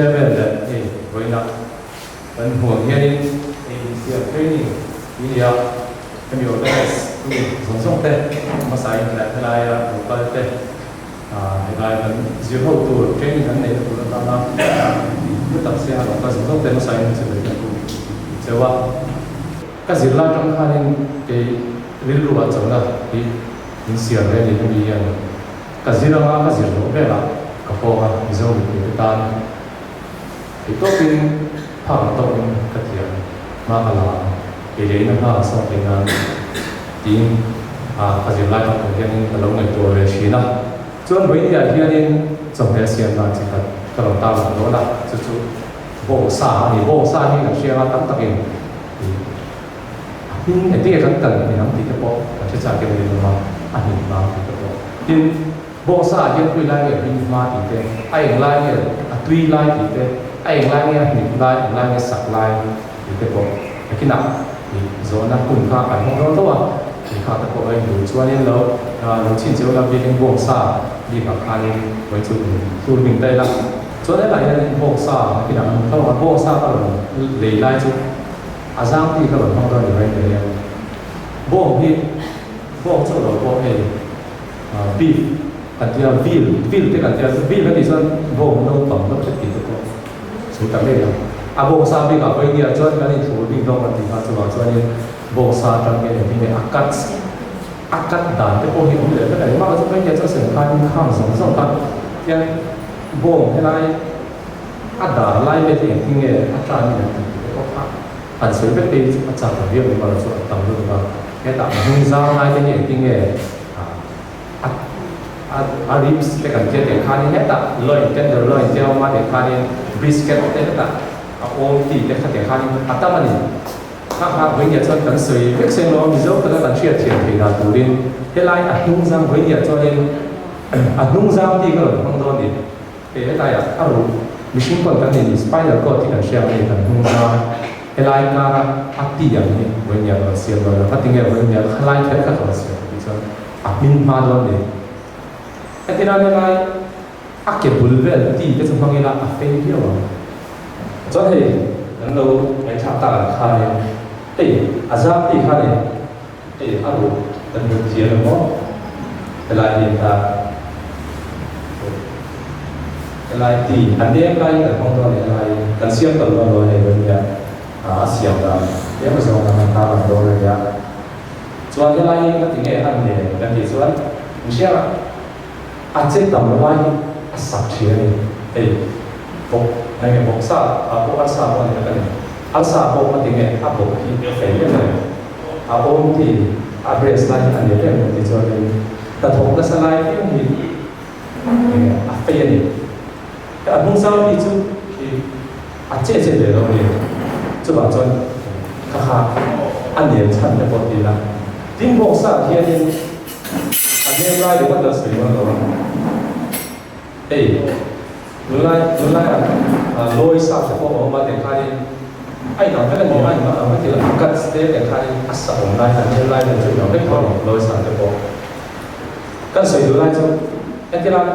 Chairman leh hei vawiina kan hmuh ang hianin hei insiam training tih a ni a, hemi organize tu zawng zawng te hmasain leh helaia local te helai kan zir ho tur training kan neihna tur atana hlu tak sia local zawng zawng te hmasain chibai kan tum cheu a. Ka zir lai tang khanin kei rilru ah chona hi min siam ve a ni hemi hian ka zir anga ka zir zawh velah ka pawng a Mizo mipui te tan theih tawpin phak ang tawkin ka thiam hma ka la ang kei leh ina hma ka sawm theih nan tiin ka zir lai tang tawh hianin ka lo ngaihtuah ve thin a. Chuan vawinia hianin chawhmeh siam dan chi khat ka rawn tarlang dawn a, chu chu bawngsa a ni. Bawngsa hi kan hria anga tam takin ih a hming engtin nge kan kal hmin ang tih te pawh kan hre chak em em awm a, a hmin hma tih te pawh. Tin, bawngsa ah hian khawi lai nge a hmin hma tih te, a eng lai nge a tui lai tih te, a eng lai nge a hmin lai, eng lai nge sak lai tih te pawh nakinah ih zawhna hun kha kan hmang dawn tho a. Kha te pawh a induh chuanin lo lo chhincheu la bikin bawngsa bikah khanin vawi chu in hlur hming daih la. Chuan helai hianin bawngsa nakinah an tho ang a, bawngsa ka rawn lei lai chu a zang ti ka rawn hmang dawn ni mai mai hian bawng hi bawng chauh lo pawh hei beef kan tia veal veal te kan tia veal kan tih chuan bawng naupang deuh hlek tih te pawh sawi ta ngei ang. A bawngsa bikah vawi nia chuan kan inhlur bik dawn kan tih kha chuvang chuanin Bawngsa atang hian engtin nge a cut a cut dan te pawh hi awm leh vek a ni. Mahse chu hmeichhia chuan sem khanin khang zawng zawng kha hian bawng helai a dar lai vel hi engtin nge a tan in a tih te pawh kha han sawi vek te hi chu a chak lo viau mai mahse chu a tam lutuk a. Hetah hnung zang lai te hi engtin nge a a a ribs te kan tia teh khanin hetah loin tenderloin te a awm a teh khanin brisket te hetah a awm tih te kha teh khanin a tam a ni. Kha kha Vawinia chuan kan sawi vek seng lo a, Mizo taka kan hriatthiam thei dan turin helai a hnungzang Vawinia chuanin a hnungzang tih ka rawn hmang dawn ni. Hei helaiah a ruh mihring pawn kan nei ni, spinal cord hi kan hria ang hei kan hnungzang helai kara a ti ang hi Vawinia ka rawn siam dawn a, ka ti nge Vawinia khalai kher kha ka rawn siam tih chuan a hmin hma dawn ni. Hetiang helai A ke bul vel ti te chu hmang ila a fei viau ang. Chuan hei kan lo ngaihthlak tak ang khanin hei a zam ti khanin hei a ruh kan hmu thiam em aw helai hi ta helai ti a nem lai hi kan hmang dawn a ni helai hi kan siam tawh dawn lo a ni lo nia a siam dan tlem azawng kan han tarlang dawn a nia. Chuan helai hi ka ti nge a nem kan tih chuan mihring ah A che tam lai hi a sak thin a ni. Hei bawk eng nge bawk sa ah pawh arsa pawh a ni tak a ni. Arsa pawh a ti nge a bawk hi a fei em em a awm ti a breast lai hi a ni em em ti chuanin hnathawk nasa lai viau hi eng nge a fei a ni. A hnung zau hi chu khi a che che ve lo a ni. Chuvang chuan kha kha a nem chhan te pawh ti ila. Tin bawk sa ah hianin A hmel lai ringawt a sawi dawn lo a. Hei, tunlai tunlai ah lawi sa te pawh a awm a teh khanin a inang vek a ni a, a inang ang vek ila a guts te teh khanin a sa awm lai a hmel lai vel chu inang vek tho a ni lawi sa te pawh. Kan sawi duh lai chu entirah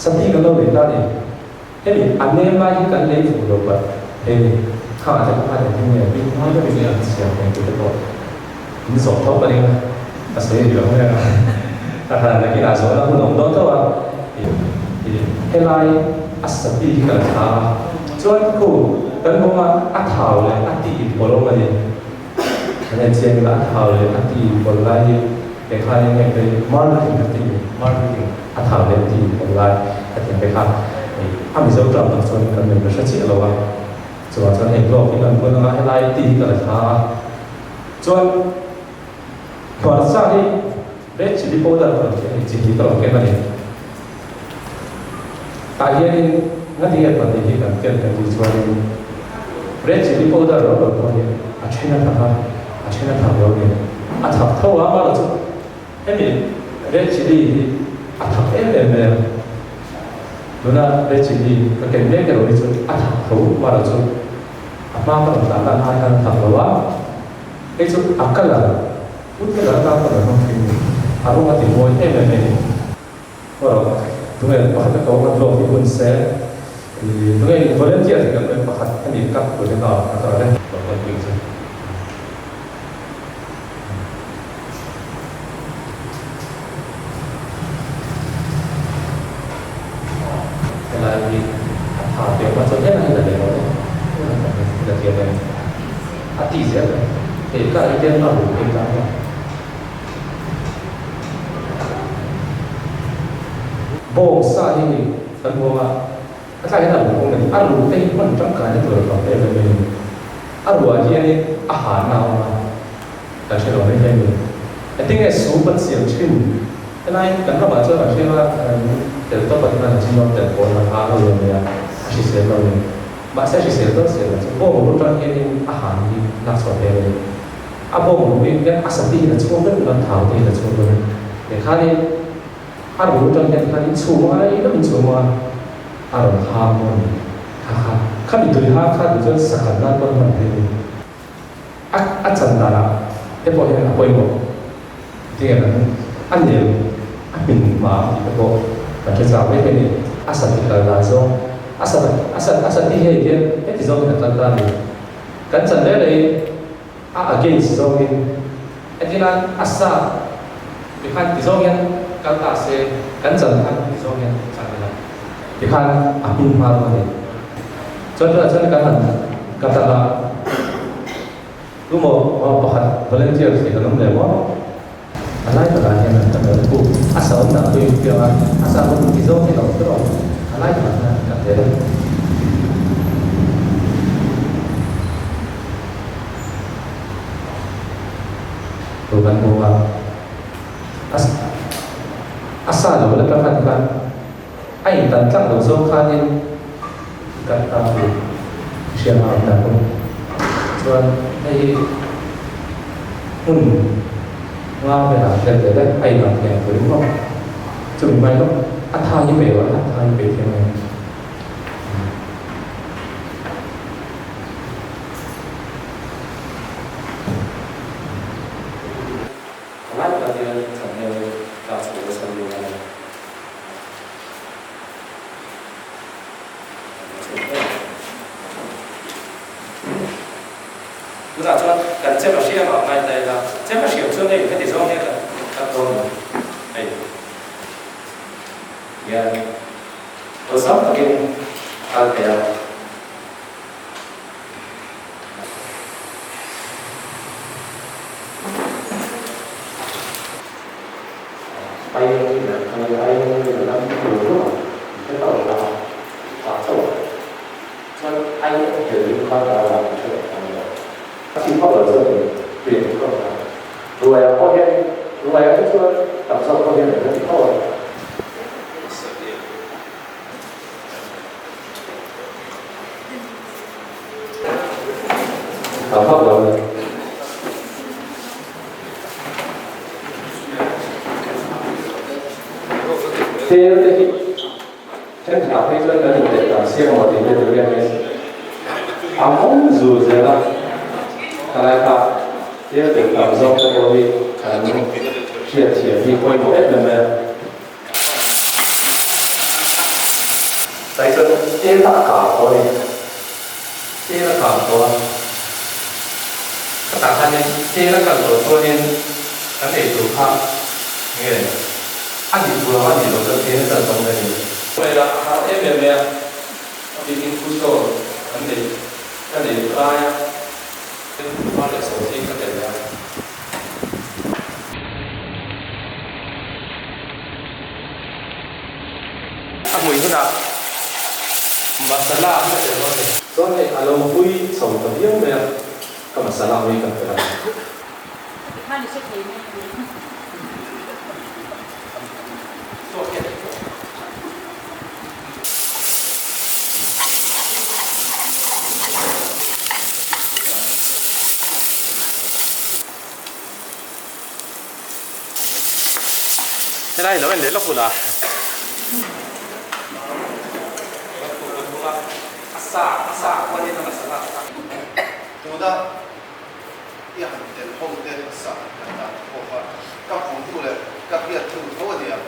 sati kan lo nei ta a ni. Hemi a nem lai hi kan lei fuh lo pat hei kha te pawh khan engtin nge bik hma deuhin nge an siam thei tih te pawh min zawh tho ka ring a, ka sawi rih lo mai a, ka han nakinah zawhna hun a awm dawn tho a, ih helai a sati hi kan thla a, chuan khu kan kawnga a thau leh a tih inpawlh awm a ni, kan en chiang ila a thau leh a tih inpawlh lai hi engkhain nge hei marketing kan tih ni marketing. A thau leh ti awm lai ka ti ang te kha a Mizo tawng tak chuan kan rawn hre chiah lo a, chuvang chuan hei blog hi kan bun anga helai ti hi ka la thla a, chuan hmarcha hi red chilli powder ka rawn ken a ni, chi hnih ka rawn ken a ni. Tah hianin ngatinge pahnih hi kan ken kan tih chuanin red chilli powder lo rawn pawh hi a then a thak a, a then a thak lo a ni, a thak tho a amaherawhchu chu Hemi red chilli hi a thak em em mai a, tuna red chilli ka ken mek erawh hi chu a thak tho mara chu a hma ka rawn tlan dan ai khan a thak lo a, hei chu a colour food colour atan ka rawn hmang thin a rawng a ti mawi em em mai a ni. Erawh tunge pakhat ka ko ka glove hi hun se. Tunge in volunteer thei kan awm pakhat a ni kap tur hi ka ka tawrh reng tawh kan tih chu. Helai hi a tha teh awm a chuan helai hi la leh rawh e la thiam em a ti zel e hei ka hi ten a ru phei ta maw. Bawng sa hi ni kan huang a a tlai hian a ru kawng a ni a ru te hi hman tangkai na tur a tam em em a ni a ruah hianin a hahna a awm a. Kan hre lo mai thei a ni. Engtin nge soup an siam thin? Helai kan ramah chuan a hriang a, an tel tawp a tihian an chin tel pawn a ha lo em mai a, a hrisel lo a ni. Mahse a hrisel dawn siam lah chu bawng ru tang hianin a han hi lak chhuah hmel a ni. A bawng ru hi hian a sati hian a chhuak vek a, thau te hian a chhuak vek a. Tikhanin a ru tang hian tikhanin chhum a, i deuhin chhum a, a rawn hang dawn a ni. Kha kha khami tui hang kha duh chuan sakhat nan pawn hman theih a ni. A a chan danah te pawh hian a pawimawh ti nge kan a nel a hmin hma tih te pawh kan hre chak mai thei a ni. A sat hi kal dan zawng a sat a sat a sat hi hei hian heti zawng hian a kal ta a ni. Kan chan reng rengin a against zawngin hetilan a sa tikhan ti zawng hian kal ta se kan chan khan ti zawng hian chan ila tikhan a hmin hma dawn a ni. Chuan tunah chuan kan han ka tan a, tumaw pakhat volunteer thei kan awm leh maw? A lai takah hian an kan rawn kuk, a sa awm dah pawhin piang a, a sa awm ti zawng hi a awm tawh, a lai takah hian an kat zel a. Tu kan hmu a, a sa lo la tang khan khan A intan tlang lo zawng khanin kan ta tur hriat a awm ta bawk. Chuan hei hi hmun nga velah tel ve daih a inang thei ang turin maw? Chumi hmai lawk a tha hi pe a, a tha hi pe thiam em? A lai takah hian changel tlak chho nasa lutuk a ni. Tunah chuan kan chem a hriam ah ngai ta ila, chem a hriam chuan hei heti zawng hian kan cut dawn lo hei hian awlsam takin kal thei a. Tel te hi thenkhatah phei chuan kan intelh tam siam maw tih vel tur hianin a mawng zul zel a, helai kha tel telh tam zawk te pawh hi kan hriatthiam hi pawimawh em em mai a. Tlai chuan tel a kang tawh a ni. Tel a kang tawh a. Khatah khanin tel a kal tawh chuanin kan ei tur kha nge a nih tur ang a nih loh chuan tel a kal tawh mai a ni. Mai a, a har em em mai a. A bikin football kan nei ka nei lai a. Hmar leh sawhthing ka tel a. A hmui hunah masala ka tel dawn a ni. Chuan hei a lo hui chho ta viau mai a, ka masala hui ka tel a ni. Helai lo en leh lawk hun a. Tuna i han tel ho te sa han kan dan te pawh kha ka hmuh hnu leh ka hriat hnu tho a nia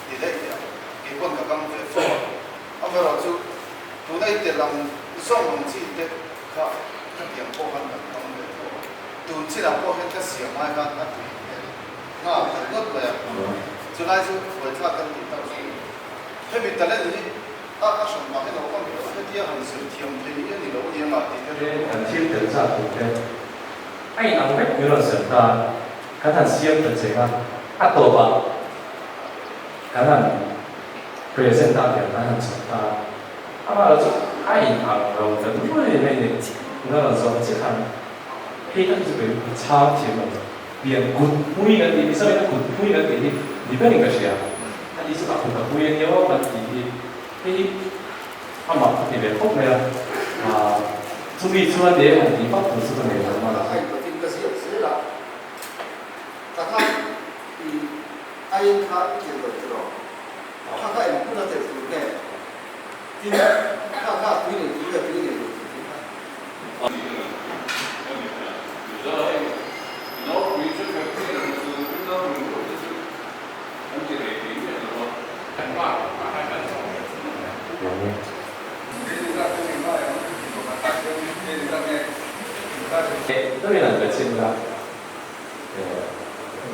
ti daih teh ang. Kei pawn ka kam ve fo a, amaherawhchu. Tuna i tel ang zawng ang chi te kha khatiang pawh khan kan hmang ve tho a. Tun chinah pawh hian ka siam ai khan a tui hmel nghal ta ringawt mai a. Chulai chu buaithlak kan tih tak chu hemi talent hi a a hran mah hian a awm a ni lo, hetia han zir thiam thei hi a ni lo aniang a tih te rilru Kan thil tel zat tur te a inang vek min rawn sem ta, kan han siam ta cheng a, a tawpah kan han present ta ber kan han chawp ta. Amah chu a in ang lo ta nuai mai ni. Tuna rawn zawh chiah khan hei tak hi chu kei ka chhang thiam lo. Pian kut pui kan tih hi sawi kut pui kan tih hi ni berin ka hria. A ni chu a kut a pui a nia aw kan tih hi hei hi amah ka ti ve khawp mai a. Chumi chuan e han tih vak tur chu ka nei lo a. Ka haih takin ka ziak zel a, ka kha i aiin kha i tel lo tiraw? Kha kha eng hmun a tel tur nge? Tin, kha kha tui nei tur nge tui nei lo tur tih kha.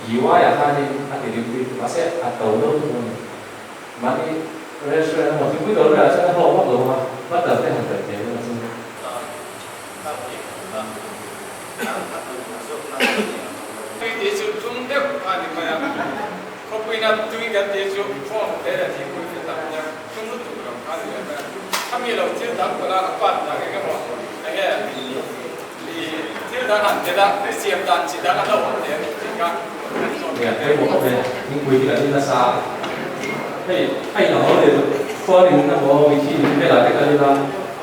Giwai-ah khanin a ti rimtui mahse a to deuh thung a ni. Mahni restaurant emaw thingpui dawr velah chuan a hlawk vak lo a, butter te han telh thei emaw chu. Tui tih chu tum deuh a ni mai a, khawpuina tui kan tih chu phone te leh thingpui te tam hian tum lutuk lo kha a ni mai a. Khami lo thil dang pawh a part dang eng emaw enge i thil dang han tel a, i siam dan chi dang a lo awm leh a ni tih kha kan zawt Nia, pawimawh khawp mai. Thingpui hi kan in nasa a, hei a inang lo leh khual in emaw mitthi in velah te kal ila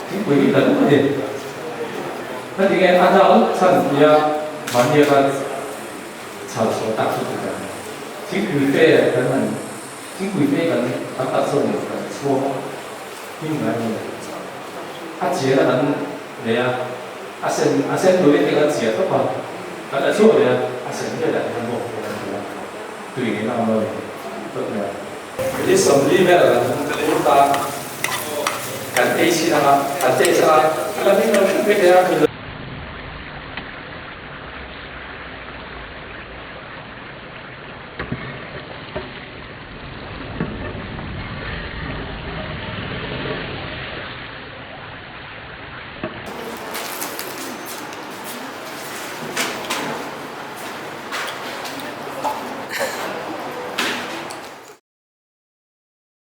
thingpui hi kan a ni. Heti nge a dal chhan tia mahni atan chhal chhuah tak chu ti kan thingpui fe kan han thingpui fe kan kan tak chuan nih kan chhuak a him ngai a ni. A chian a kan nei a, a sen a sen turin te kan chiah tawp a, kan la chhuak leh a, a sen vel ah te khan bawk te kan ti a, tui ngei na awm lo a ni tawp mai a. Ni 40 vel kan hmang ta leh ta, kan ei chin anga, kan test anga, a la hming lo hrim mai thei a.